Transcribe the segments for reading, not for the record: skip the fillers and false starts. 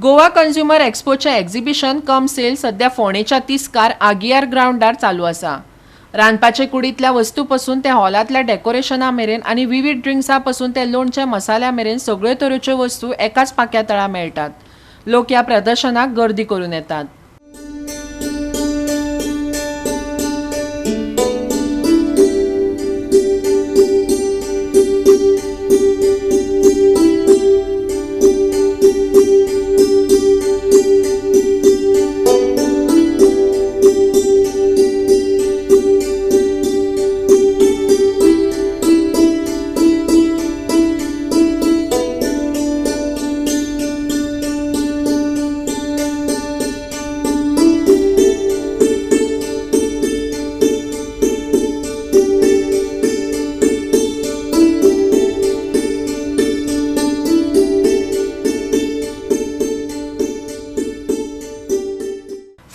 Goa consumer एक्स्पोचें exhibition कम sale सध्या फोंडेच्या तिस्कार आगियार ग्रावंडार चालू आसा. रांदपाचे कुडींतल्या वस्तू पसून ते हॉलांतल्या डेकोरेशना मेरेन आनी विवीध ड्रिंक्सा पसून ते लोणचे मसाल्या मेरेन सगळ्यो तरेच्यो वस्तू एकाच पाख्या तळा मेळटात. लोक ह्या प्रदर्शनाक गर्दी करून येतात.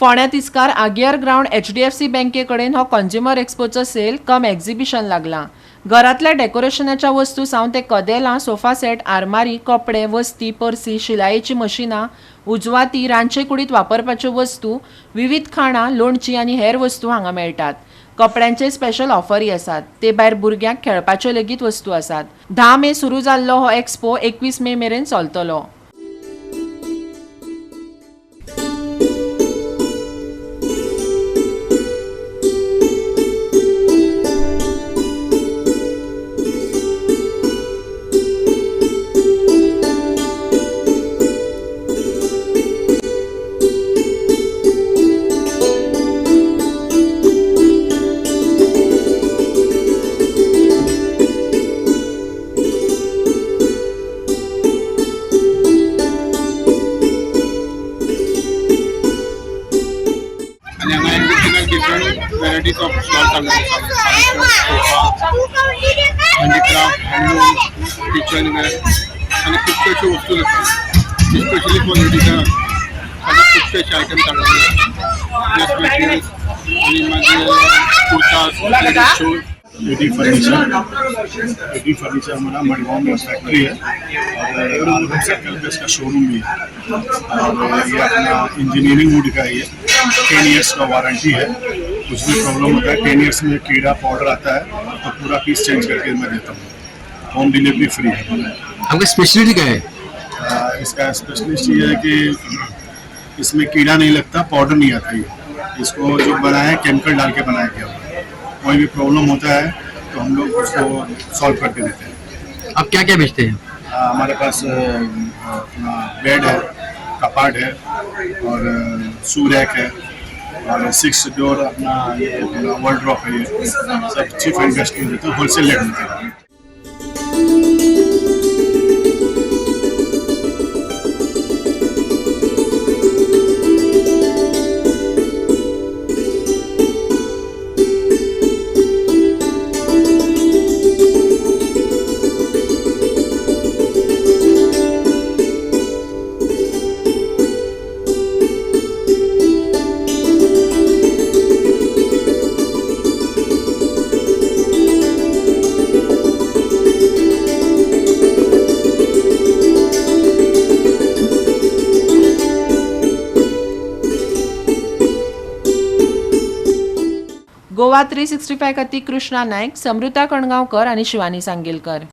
फोंड्या तिस्कार आगियार ग्रावंड एचडीएफसी बँके कडेन हो कंझ्युमर एक्स्पोचो सेल कम एक्झिबिशन लागला. घरांतल्या डेकोरेशनाच्या वस्तू सावन ते कदेलां, सोफा सेट, आरमारी, कपडे, वस्ती, पर्सी, शिलायेची मशिनां, उजवाती, रांदचे कुडींत वापरपाच्यो वस्तू, विवीध खाणां, लोणचीं आनी हेर वस्तू हांगा मेळटात. कपड्यांचे स्पेशल ऑफरी आसात. ते भायर भुरग्यांक खेळपाच्यो लेगीत वस्तू आसात. 10 मे सुरू जाल्लो हो एक्स्पो 21 मे मेरेन चलतलो. आणि हांगा additional different varieties of stall चालू आसा. Sofa, handicraft, handloom, kitchen ware आनी खुबश्यो अश्यो वस्तू आसा, स्पेशली फॉर लेडीज. ताजे खुबशे अशे आयटम चालू आसा, ड्रेस मटेरियल्स आनी मागीर kurtas, ladies shoes. AD furniture, AD furniture हमारा मडगांव में फैक्ट्री है और आलम सर्कल पे इसका शोरूम भी है। और ये अपना इंजीनियरिंग वुड का ही है। 10 इयर्स का वारंटी है। कुछ भी प्रॉब्लम होता है, 10 इयर्स में कीड़ा पाउडर आता है तो पूरा पीस चेंज करके मैं देता हूँ। होम डिलीवरी फ्री है हमारा। आपका स्पेशलिटी क्या है? इसका स्पेशलिस्ट ये है कि इसमें कीड़ा नहीं लगता, पाउडर नहीं आता। ये इसको जो बनाया है, केमिकल डाल के बनाया गया हुआ है। कोई भी प्रॉब्लम होता है तो हम लोग उसको सॉल्व करके देते हैं। आप क्या क्या बेचते हैं? हमारे पास अपना बेड है, कपाट है और शू रैक है और सिक्स डोर अपना ये अपना वार्डरोब है। ये सब चीप एंड बेस्ट में देते हैं, होलसेल रेट में देते हैं। गोवा 365 खातीर कृष्णा नायक, समृता कणगांवकर आनी शिवानी सांगेलकर.